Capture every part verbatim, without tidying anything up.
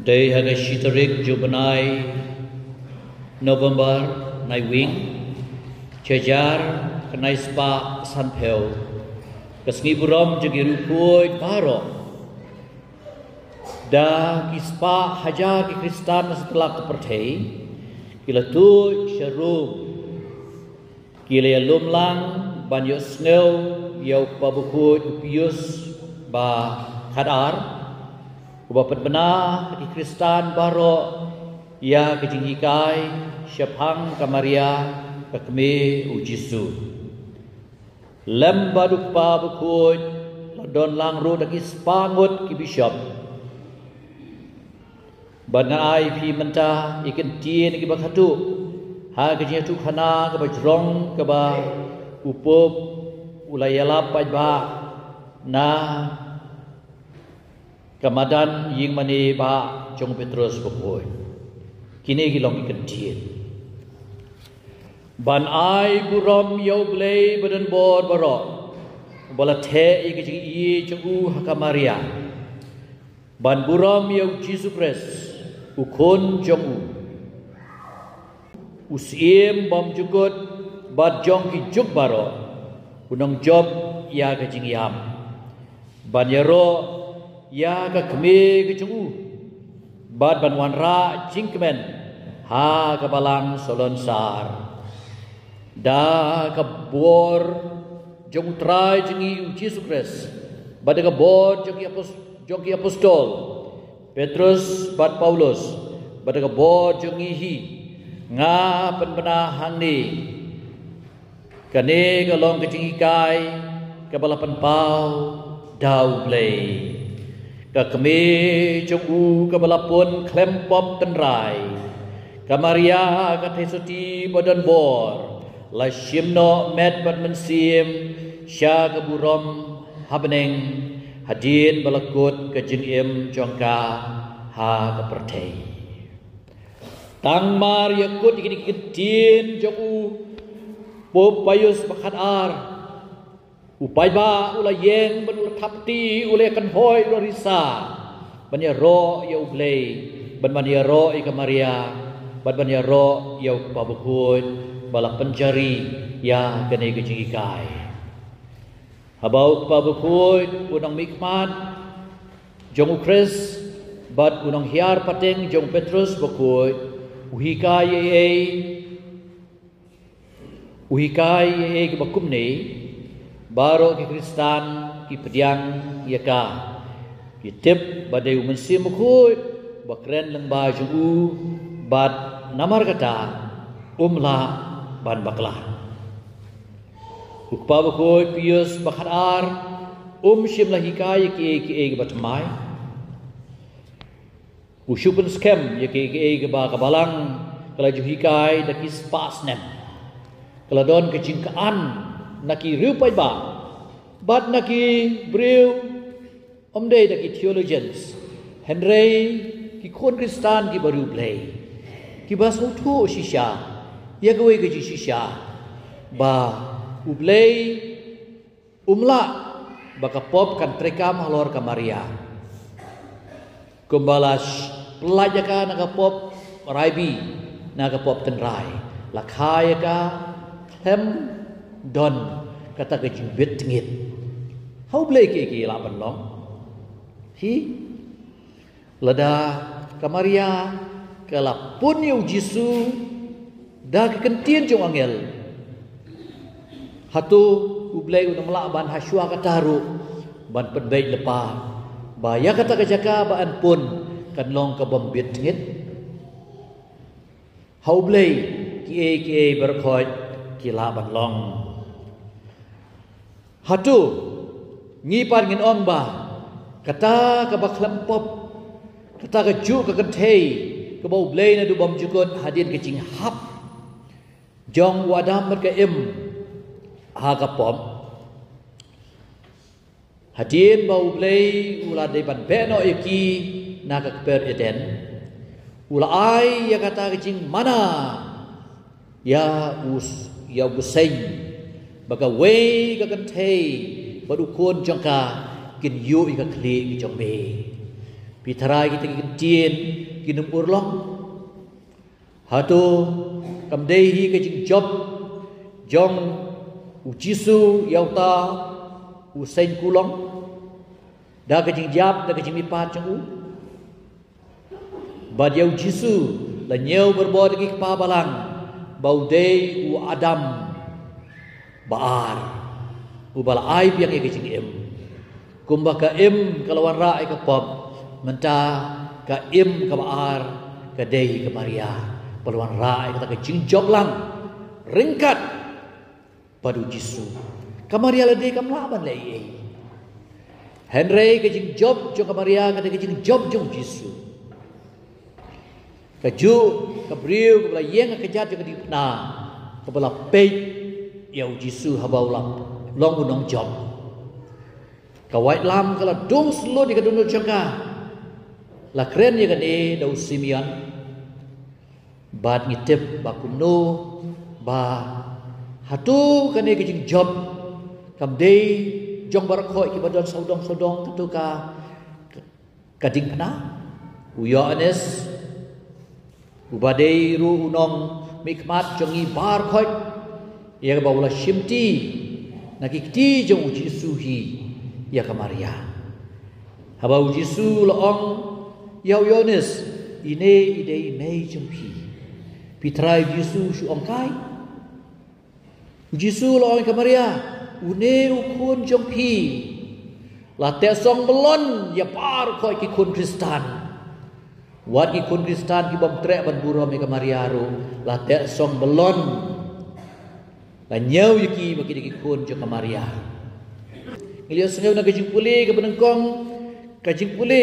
Dei ha ka shi tarik jong u bnai November, nai wing, shajar khyndai spah sanphew, ka sngi burom jong ki riewkhuid baroh. Da ki spah hajar ki Khristan na satlak ka pyrthei ki la tuid sha Rom. Ki la ïalum lang ban ïohsngew ïa u Kpa Bakhuid u Pius ba khadar, uba pynbna ha ki Khristan baroh ïa ka jinghikai shaphang ka Maria, ka kmie u Jisu. Lem bad u Kpa Bakhuid la don lang ruh da ki spah ngut ki bishop. Bad ngan ai phi mynta ïa ki ktien kiba khatduh ha ka jingïathuhkhana kaba jrong kaba u Pope u la ïalap paidbah na ka madan ïingmane ba jong u Petros Bakhuid. Kine ki long ki ktien. Ban ai burom ïa U Blei badonbor baroh, uba la theh ïa ka jingïeit jong u ha ka Maria. Ban burom ïa u Jisu Khrist, u Khun jong u, u Syiem bymjukut bad jong ki juk baroh, u nongjop ïa ka jingïap. Ban ïaroh ïa ka kmie ka jong u, bad ban wanrah jingkmen ha ka balang salonsar. Da ka bor jong u Trai jong ngi u Jisu Khrist, bad da ka bor jong ki apos-, jong ki apostol Petrus bad Paulus, bad da ka bor jong ngi hi, nga pynbna hangne. Kane ka long ka jinghikai kaba la pynpaw Da U Blei, ka kmie jong u kaba la pun khlem pop tynrai, ka Maria ka theisotti ba don bor, la shim noh met bad mynsiem sha ka burom ha bneng, hadien ba la kut ka jingim jong ka ha ka pyrthei. Tang mar ïa kut ïa kine ki ktien jong u Pope Pius ba khatar, u paidbah u la ïeng bad u la thapti, u la kynhoi, u la risa ban ïaroh ïa U Blei, ban ban ïaroh ïa ka Maria, ban ban ïaroh ïa U Kpa Bakhuid ba la pynjari ïa kane ka jinghikai. Haba U Kpa Bakhuid, u nongmihkhmat jong U Khrist bad u nonghiar pateng jong Petrus Bakhuid, u hikai ei ei, u hikai ei ei kiba kumne, baroh ki Khristan ki pdiang ïa ka, ki tip ba dei U Mynsiem Bakhuid ba kren lyngba jong u, bad namar kata um lah ban bakla. U Kpa Bakhuid Pius ba khatar um shym la hikai ïa kiei kiei kiba thymmai. U shu pynskhem ïa kiei kiei kiba ka Balang ka la ju hikai da ki spah snem. Ka la don ka jingkhan na ki riew paidbah bad na ki briew, ym dei da ki theologians, hynrei ki khun Khristan kiba riewblei, kiba sngewthuh shisha ïa kawei ka jingshisha ba U Blei um lah ba ka pop kan treikam halor ka Maria. Kumba la sh-, pyllait ïa ka na ka pop raibi, na ka pop tynrai, la kha ïa ka khlem don kata ka jingbit tngit. Ha U Blei kiei kiei lah ban long. Hi, lada ka Maria ka la pun ïa U Jisu da ka kyntien jong angel, hato U Blei un ym lah ban hashwa kata ruh ban pynbeit lypa ba ïa kata ka jaka ba yn pun kan long kabym bit tngit? Ha U Blei kiei kiei baroh khoit ki lah ban long. Hato ngi pat ngin ong ba kata kaba khlem pop, kata kajuh ka kynthei kaba U Blei naduh bymjukut hadien ka jinghap jong u Adam bad ka Im ha ka pop, hadien ba U Blei u la dei ban beh noh ïa ki na ka kper Eden, u la ai ïa kata ka jingmana ïa u s-, ïa u bseiñ ba kawei ka kynthei bad u khun jong ka kin ïuh ïa ka khlieh ki jong me. Phi tharai kita ki ktien kin ym urlong? Hato kam dei hi ka jingjop jong U Jisu ïa uta u seiñ kulong da ka jingjop, da ka jingmihpat jong u? Bad ïa U Jisu la ñiew barabor da ki kpa balang ba u dei u Adam ba ar, uba la ai biang ïa ka jingim. Kumba ka Im ka la wanrah ïa ka pop, mynta ka Im kaba ar ka dei ka Maria ba la wanrah ïa kata ka jingjop lang ryngkat bad U Jisu. Ka Maria lade kam lah ban leh ei ei. Hynrei ka jingjop jong ka Maria ka dei ka jingjop jong U Jisu. Kajuh ka briew kaba la ïeng ha kjat jong ka diengphna, kaba la peit ïa U Jisu haba u la long u nongjop. Ka waitlam ka la dung shlur ïa ka dohnud jong ka. La kren ïa kane da u Simeon. Bad ngi tip ba kumno, ba hato kane ka jingjop kam dei jong baroh khoit kiba don sawdong sawdong, kato ka, ka diengphna. U Ïoannis uba dei ruh u nongmihkhmat jong ngi baroh khoit, ïa kaba u la shimti na ki kti jong U Jisu hi ïa ka Maria. Haba U Jisu u la ong ïa u Ïoannis, ine i dei i mei jong phi, phi tharai U Jisu u shu ong kai? U Jisu u la ong ïa ka Maria, une u khun jong phi. La teh song balon ïa baroh khoit ki khun Khristan. Wat ki khun Khristan ki bym treh ban burom ïa ka Maria ruh la teh song balon. La ñiew ïa ki ba ki dei ki khun jong ka Maria. Ngi ïa sngew na ka jingpule kaba nyngkong, ka jingpule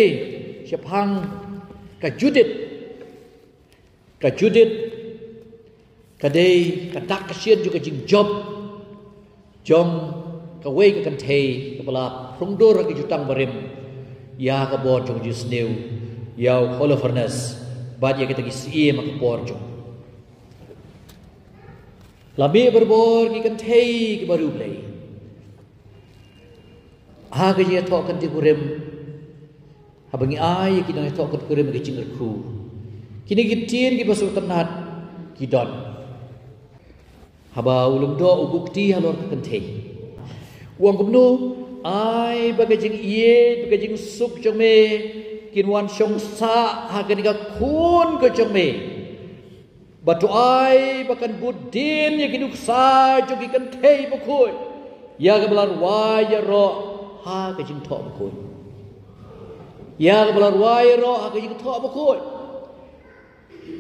shaphang ka Judith. Ka Judith ka dei ka dak ka shin jong ka jingjop jong kawei ka kynthei kaba la phrung dur ha ki jutang barim ïa ka bor jong ka jingsniew ïa u Holofernes bad ïa kita ki syiem ha ka por jong u. La mih barabor ki kynthei kiba riewblei ha ka jingïathoh kynthei kurim. Haba ngi ai ïa ki nongïathoh kynthei kurim ïa ka jingkyrkhu, kine ki ktien kiba sngewtynnat ki don. Haba u lyngdoh u buh kti halor ka kynthei, u ong kumno? Ai ba ka jingïeit, ba ka jingsuk jong me kin wan shong sah ha kane ka khun ka jong me. Bad to ai ba kan bud dien ïa ki nuksa jong ki kynthei bakhuid ïa kaba la rwai ïaroh ha ka jingthoh bakhuid. Ïa kaba la rwai ïaroh ha ka jingthoh bakhuid.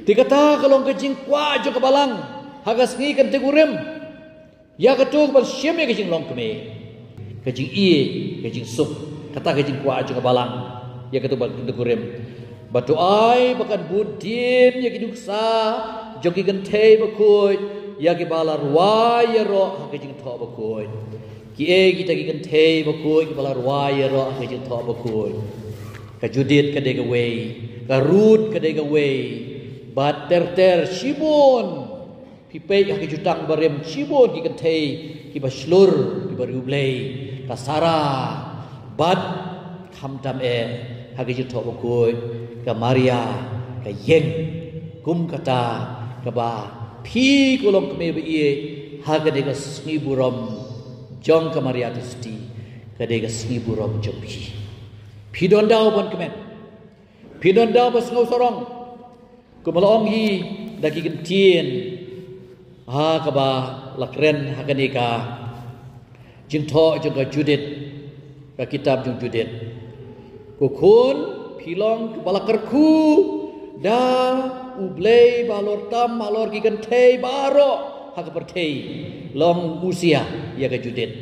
Te kata ka long ka jingkwah jong ka balang ha ka sngi kynthei kurim. Ïa kato kaban shim ïa ka jinglong kmie, ka jingïeit, ka jingsuk, kata ka jingkwah jong ka balang ïa kato kaban kynthei kurim. Bad to ai ba kan bud dien ïa ki nuksa jong ki kynthei bakhuid ïa kiba la rwai ïaroh ha ka jingthoh bakhuid. Kiei kita ki kynthei bakhuid kiba la rwai ïaroh ha ka jingthoh bakhuid? Ka Judith ka dei kawei, ka Ruth ka dei kawei, bad ter ter shibun. Phi peit ha ki jutang barim shibun ki kynthei kiba shlur, kiba riewblei, ka Sarah, bad khamtam eh ha ka jingthoh bakhuid ka Maria, ka ïing. Kum kata kaba phi ko long kmie ba ïeit, ha kane ka sngi burom jong ka Maria Theisotti, ka dei ka sngi burom jong phi. Phi don daw ban kmen, phi don daw ban sngew sarong. Kumba la ong hi da ki ktien ha kaba la kren ha kane ka jingthoh jong ka Judith, ka kitab jong Judith. Ko khun, phi long kaba la kyrkhu da U Blei ba halor tam halor ki kynthei baroh ha ka pyrthei. La ong u Usia ïa ka Judith.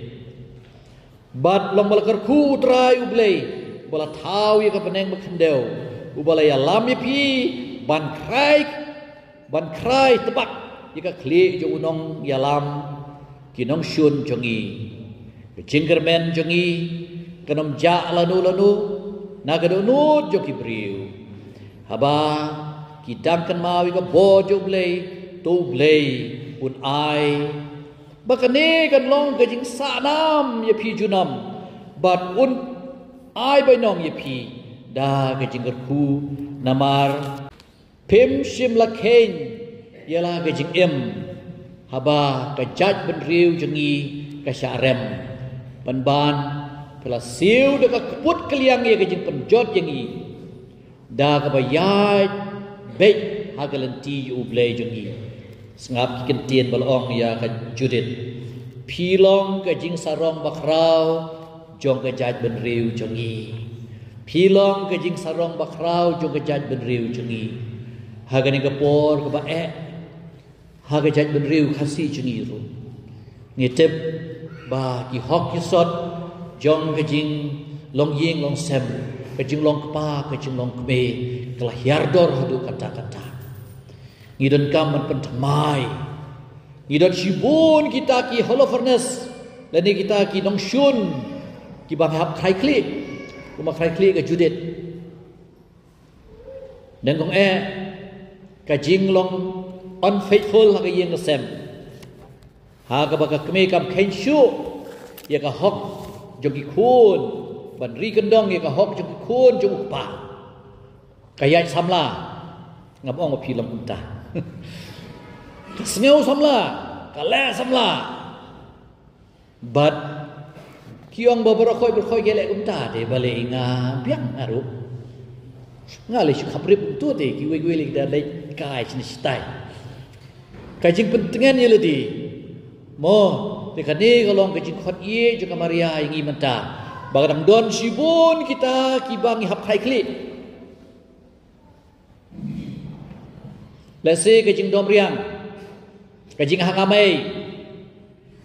Bad long ba la kyrkhu U Trai U Blei, ba la thaw ïa ka bneng ba khyndew, uba la ïalam ïa phi ban khrai, ban khrai tbak ïa ka khlieh jong u nongïalam ki nongshun jong ngi. Ka jingkyrmen jong ngi kan ym jah lano lano na ka dohnud jong ki briew. Haba ki dang kynmaw ïa ka bor jong U Blei, to U Blei un ai ba kane kan long ka jingsah nam ïa phi junom, bad un ai bainong ïa phi da ka jingkyrkhu. Namar phim shym la kheiñ ïa la ka jingim haba ka jaitbynriew jong ngi ka shah rem. Pynban phi la siew da ka kput kylliang ïa ka jingpynjot ïa ngi da kaba ïaid beit ha ka lynti U Blei jong ngi. Sngap ki ktien ba la ong ïa ka Judith: Phi long ka jingsarong bakhraw jong ka jaitbynriew jong ngi. Phi long ka jingsarong bakhraw jong ka jaitbynriew jong ngi. Ha kane ka por kaba eh ha ka jaitbynriew Khasi jong ngi ruh, ngi tip ba ki hok ki sot jong ka jinglong ïing long sem, ka jinglong kpa, ka jinglong kmie, ka la hiar dor haduh katta katta. Ngi donkam ban pynthymmai. Ngi don shibun kita ki Holofernes lane kita ki nongshun kiba hap khrai khlieh, kumba khrai khlieh ka Judith. Nyngkong eh, ka jinglong unfaithful ha ka ïing ka sem, ha kaba ka kmie kam kheiñ shuh ïa ka hok jong ki khun ban ri kyndong ïa ka hok jong ki khun jong u kpa. Ka ïaid samla. Ngam ong ba phi long kumta. Ka sngew samla, ka leh samla. Bad ki ong ba baroh khoit baroh khoit ki leh kumta, te balei nga biang nga ruh. Nga leh shu khaphrip kumta, te kiwei kiwei leh ki da leh kai shane shatai. Ka jingpyntngen ïa lade mo, te kane ka long ka jingkhot ïa jong ka Maria ïa ngi mynta, ba ka dang don shibun kita kiba ngi hap khrai khlieh. Lehse ka jingdom riang, ka jinghanga mei,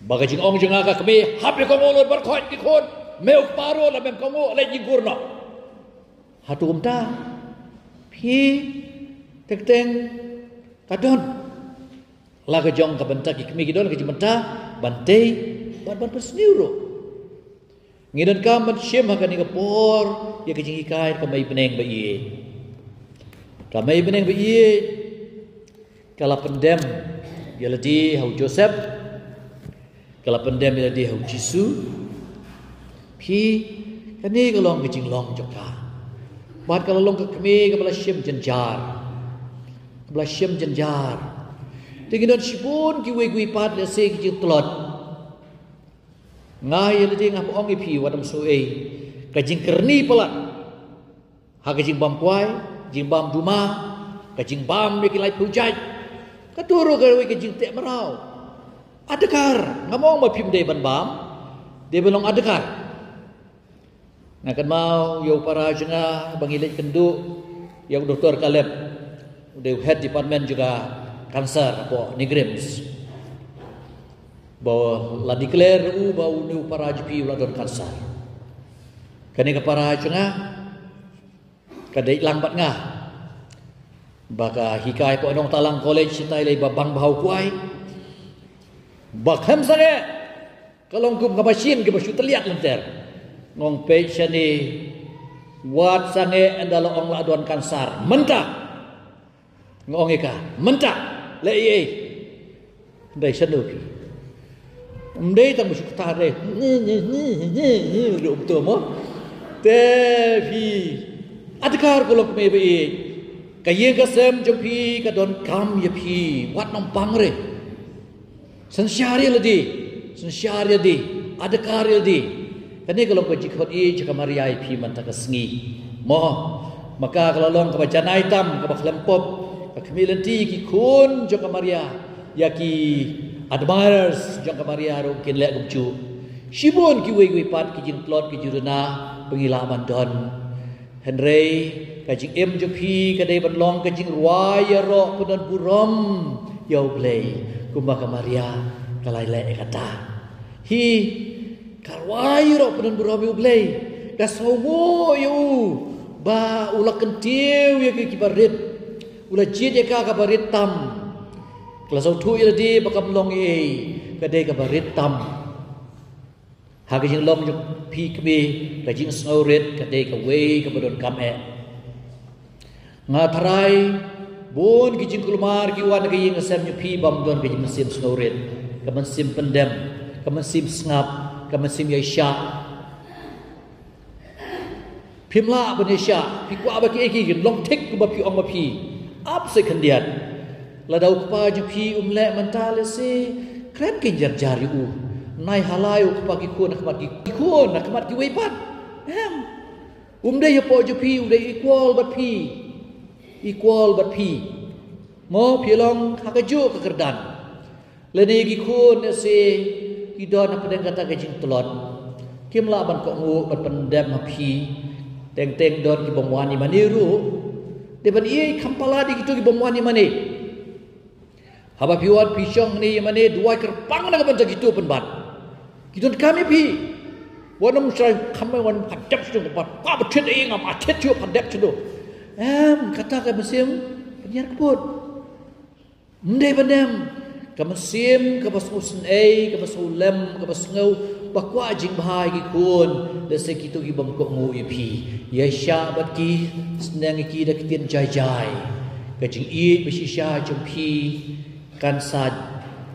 ba ka jingong jong nga ka kmie, hap ïa ka ngulot baroh khoit ki khun. Me u kpa ruh la mem kohnguh, leit jingkur noh. Hato kumta? Phi, teng teng ka don la ka jong ka bynta, ki kmie ki don la ka jingbynta ban tei bad ban pynsniew ruh. Ngi donkam ban shim ha kane ka por ïa ka jinghikai ka mei bneng ba ïeit. Ka mei bneng ba ïeit ka la pyndem ïa lade ha u Joseph, ka la pyndem ïa lade ha u Jisu. Phi, kane ka long ka jinglong jong ka. Bad ka la long ka kmie kaba la shim jynjar, kaba la shim jynjar. Te ngi don shibun kiwei kiwei pat lehse ki jingtlot. Nga ïa lade ngam ong ïa phi wat ym sngew ei. Ka jingkyrni palat ha ka jingbam kwai, jingbam duma, ka jingbam ïa ki laiphew jait. Kato ruh kawei ka jingteh mraw. Adkar, ngam ong ba phim dei ban bam, dei ban long adkar. Nga kynmaw ïa u para jong nga ba ngi leit kynduh ïa u Doktor Caleb, u dei u head department jong ka cancer hapoh NEIGRIHMS. Ba la declare u ba une u para jong phi u la don cancer. Kane ka para jong nga ka dei lang bad nga ba ka hikai hapoh Nongtalang College, shatai lei ba bang bha u kwai. Ba khlem sangeh ka long kum ka machine kaba shu tylliat lynter. Nga ong peit shane, wat sangeh, ynda la ong la don cancer mynta. Nga ong ïa ka, mynta, leh ei ei. Dei shano phi? Ym dei tang ba shu kata dei. Ni ni ni ni ni ruh betul mo. Te phi, adkar ka long kmie ba ïeit. Ka ïing ka sem jong phi ka donkam ïa phi, wat nang pang re. Synshar ïa lade, synshar ïa lade, adkar ïa lade. Kane ka long ka jingkhot ïeit jong ka Maria ïa phi mynta ka sngi. Mo, ma ka ka la long kaba janai tam, kaba khlem pop, ka khmih lynti ïa ki khun jong ka Maria, ïa ki admirers jong ka Maria ruh kin leh kumjuh. Shibun kiwei kiwei pat ki jingtlot ki jingduna ba ngi lah ban don. Hynrei ka jingim jong phi ka dei ban long ka jingrwai ïaroh pyndonburom ïa U Blei, kumba ka Maria ka la leh ïa kata. Hi, ka rwai ïaroh pyndonburom ïa U Blei, ka sngewnguh ïa u ba u la kyntiew ïa ki, ki barit, u la jied ïa ka, ka barit tam. Ka la sngewthuh ïa lade ba kam long ei, ka dei ka barit tam. Ha ka jinglong jong phi kmie, ka jingsngewrit ka dei kawei kaba donkam eh. Nga tharai bun ki jingkulmar ki wan ha ka ïing ka sem jong phi bym don ka jingmynsiem sngewrit, ka mynsiem pyndem, ka mynsiem sngap, ka mynsiem ïaishah. Phim lah ban ïaishah, phi kwah ba kiei kiei kin long thik kumba phi ong ba phi. Ap sa khyndiat. Lada u kpa jong phi um leh mynta, lehse kren kin jar jar ïa u. Nai halai u kpa ki khun ha khmat ki, ki khun ha khmat kiwei pat. Em. Um dei hapoh jong phi, um dei equal bad phi. Equal bad phi. Mo, phi long ha kajuh ka kyrdan. Lane ki khun, lehse ki don hapdeng kata ka jingtlot. Kim lah ban kohnguh ban pyndem ha phi. Teng teng don ki bym wan ïa mane ruh. Dei ban ïeit kham palat ïa kito ki bym wan ïa mane. Haba phi wan phi shong hangne ïa mane, duwai kyrpang na ka bynta kito pynban. Ki donkam ïa phi. Wat nym shai kham, wat nym kdep shuh pat. Ka ba thied ïa nga, ba thied shuh, kdep shuh. Em, kata ka mynsiem pynïar kput. Ym dei ban em, ka mynsiem kaba sngewsynei, kaba sngewlem, kaba sngew ba kwah jingbha ïa ki khun, lehse kito ki bym kohnguh ïa phi. Ïaishah bad ki, sneng ïa ki da ki ktien jai jai. Ka jingïeit ba shisha jong phi kan sa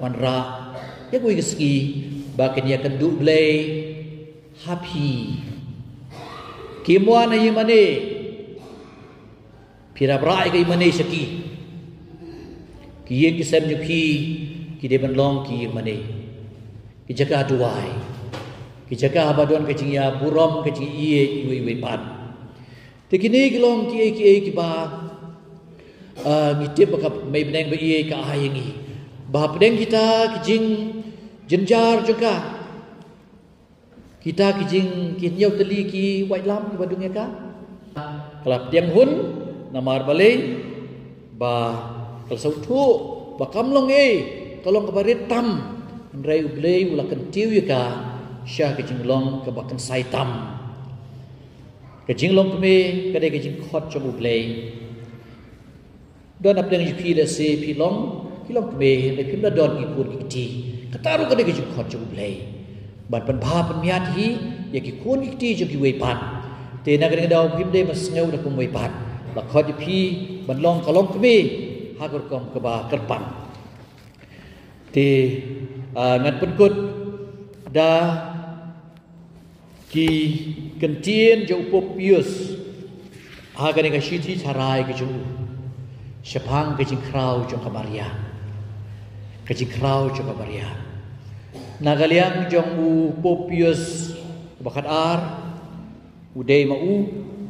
wanrah ïa kawei ka sngi ba kin ïakynduh Blei ha phi. Kim wan ha ïing mane. Phi rah bha ïa ka ïing mane sha ki. Ki ïing ki sem jong phi ki dei ban long ki ïing mane, ki jaka duwai, ki jaka ba don ka jingïaburom, ka jingïeit iwei iwei pat. Te kine ki long kiei kiei kiba, ah, ngi tip ba ka mei bneng ba ïeit ka ai ïa ngi ba hapdeng kita ki jingjynjar jong ka, kita ki jing, ki hynñiew tylli ki waitlam kiba dung ïa ka, ka la pdiang hun. Namar balei? Ba ka la sngewthuh ba kam long ei, ka long kaba rit tam. Hynrei U Blei u la kyntiew ïa ka sha ka jinglong kaba kynsai tam. Ka jinglong kmie ka dei ka jingkhot jong U Blei. Don hapdeng jong phi lehse phi long, phi long kmie, hynrei phim da don ki khun ki kti. Kata ruh ka dei ka jingkhot jong U Blei ban pynbha pynmiat hi ïa ki khun ki kti jong kiwei pat. Te na kane ka daw phim dei ban sngew da kumwei pat. La khot ïa phi ban long ka long kmie ha ka rukom kaba kyrpang. Te, ah, ngan pynkut da ki kyntien jong u Pope Pius ha kane ka shithi tharai ka jong u shaphang ka jingkhraw jong ka Maria. Ka jingkhraw jong ka Maria. Na ka liang jong u Pope Pius ba khatar, u dei ma u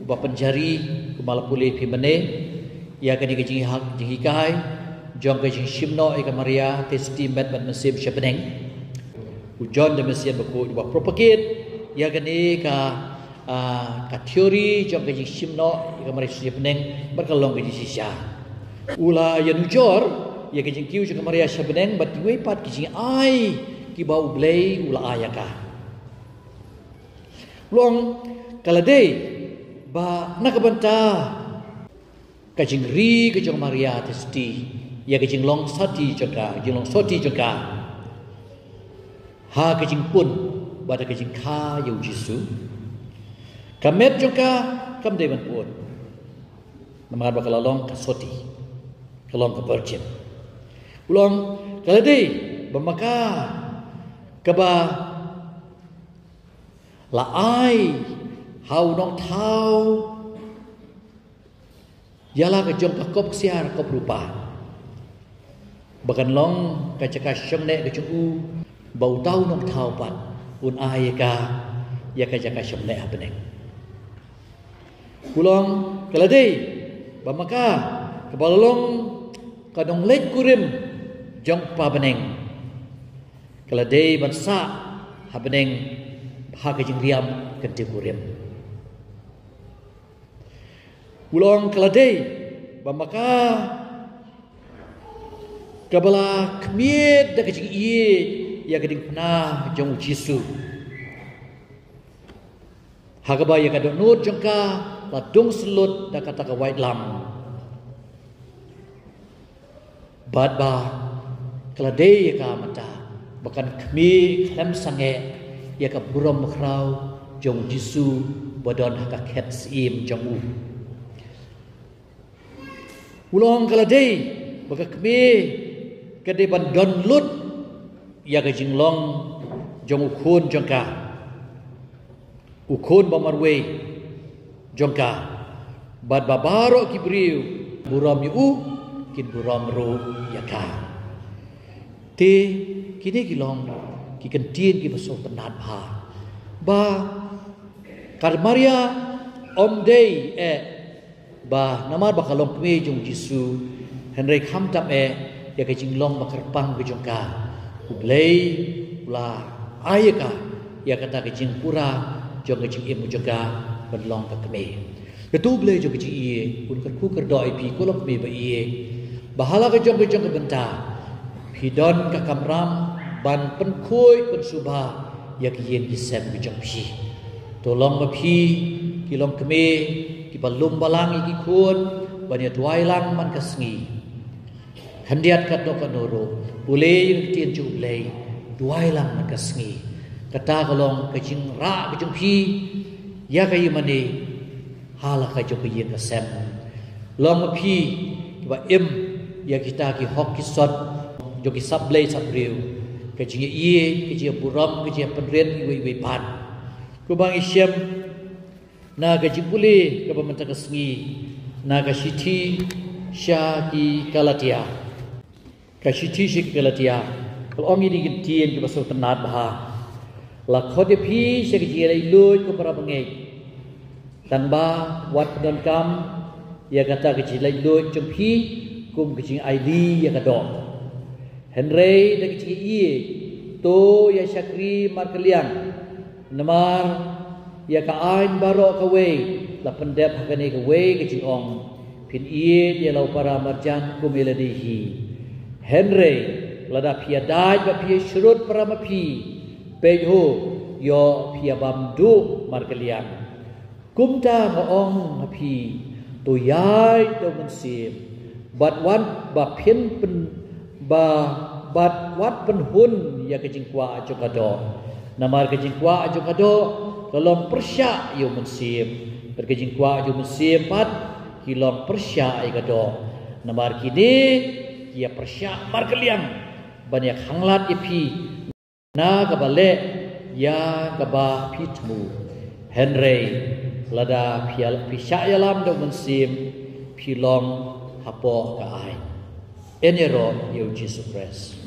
uba pynjari, kumba la pule phi mynne, ïa kane ka jinghi-, jinghikai jong ka jingshim noh ïa ka Maria Theisotti met bad mynsiem sha bneng. U John the Messian bakhuid uba propagate ïa kane ka, ah, ka theory jong ka jingshim noh ïa ka Maria sha bneng bad ka long ka jingshisha. U la ïanujor ïa ka jingkiew jong ka Maria sha bneng bad kiwei pat ki jingai kiba U Blei u la ai ïa ka. U ong ka la dei ba na ka bynta ka jingri ka jong Maria Theisotti ïa ka jinglong sotti jong ka, jinglong sotti jong ka ha ka jingpun bad ka jingkha ïa u Jisu. Ka met jong ka kam dei ban pun. Namar ba ka la long ka sotti, ka long ka virgin. U ong ka la dei ba ma ka kaba la ai ha u nongthaw ïa la ka jong ka kop ksiar kop rupa ba kan long ka jaka shong neh ka jong u, ba uta u nongthaw pat un ai ïa ka ïa ka jaka shong neh ha bneng. U ong ka la dei ba ma ka kaba la long ka nongleit kurim jong Kpa bneng. Ka la dei ban sah ha bneng ha ka jingriam kyntiew kurim. U ong ka la dei ba ma ka kaba la khmied da ka jingïeit ïa ka diengphna jong u Jisu. Ha kaba ïa ka dohnud jong ka la dung syllut da kata ka waitlam. Bad ba ka la dei ïa ka mynta ba kan khmih khlem sangeh ïa ka burom bakhraw jong u Jisu ba don ha ka khet syiem jong u. U ong ka la dei ba ka kmie ka dei ban don lut ïa ka jinglong jong u khun jong ka, u khun ba marwei jong ka, bad ba baroh ki briew burom ïa u kin burom ruh ïa ka. Te kine ki long ki kyntien kiba sngewtynnat bha ba ka Maria ym dei eh ba namar ba ka long kmie jong u Jisu, hynrei khamtam eh ïa ka jinglong ba kyrpang ka jong ka, U Blei u la ai ïa ka ïa kata ka jingpura jong ka jingim jong ka ban long ka kmie. Ka tu U Blei jong ka jingïeit un kyrkhu kyrdoh ïa phi ko longkmie ba ïeit ba ha la ka jong ka jong ka bynta phi don ka kamram ban pynkhuid pynsngewbha ïa ki ïing ki sem ki jong phi. To long ma phi ki longkmie kiba lum balang ïa ki khun ban ïa duwai lang man ka sngi. Khyndiat katno katno ruh pule ïa ka ktien jong U Blei, duwai lang man ka sngi. Kata ka long ka jingrah ka jong phi ïa ka ïing mane ha la ka jong ka ïing ka sem. Long ma phi kiba im ïa kita ki hok ki sot jong ki sap Blei sap briew, ka jingïeit, ka jingburom, ka jingpynrit iwei iwei pat. Kumba ngi shem na ka jingpule kaba mynta ka sngi na ka shithi sha ki Galatia. Ka shithi sha ki Galatia ka la ong ïa kine ki ktien kiba sngewtynnat bha. La khot ïa phi sha ka jingïaleit luid ko para bangeit. Tang ba wat pyndonkam ïa kata ka jingïaleit luid jong phi kum ka jingaili ïa ka doh. Hynrei da ka jingïeit to ïa shakri markylliang. Namar ïa ka aiñ baroh kawei la pyndep ha kane kawei ka jingong, phin ïeit ïa la u para marjan kum ïa lade hi. Hynrei lada phi ïadait ba phi ïashrut para ma phi, peit ho, ïoh phi ïa bam duh markylliang. Kumta nga ong ha phi, to ïaid da u Mynsiem, bad wat ba phin pyn ba bad wat pynhun ïa ka jingkwah jong ka doh. Namar ka jingkwah jong ka doh ka long pyrshah ïa u Mynsiem, bad ka jingkwah jong u Mynsiem pat ki long pyrshah ïa ka doh. Namar kine ki ïa pyrshah markylliang ban ïa khanglad ïa phi na kaba leh ïa kaba phi thmu. Hynrei lada phi ïa, phi shah ïalam da u Mynsiem, phi long hapoh ka aiñ. Yn ïaroh ïa u Jisu Khrist.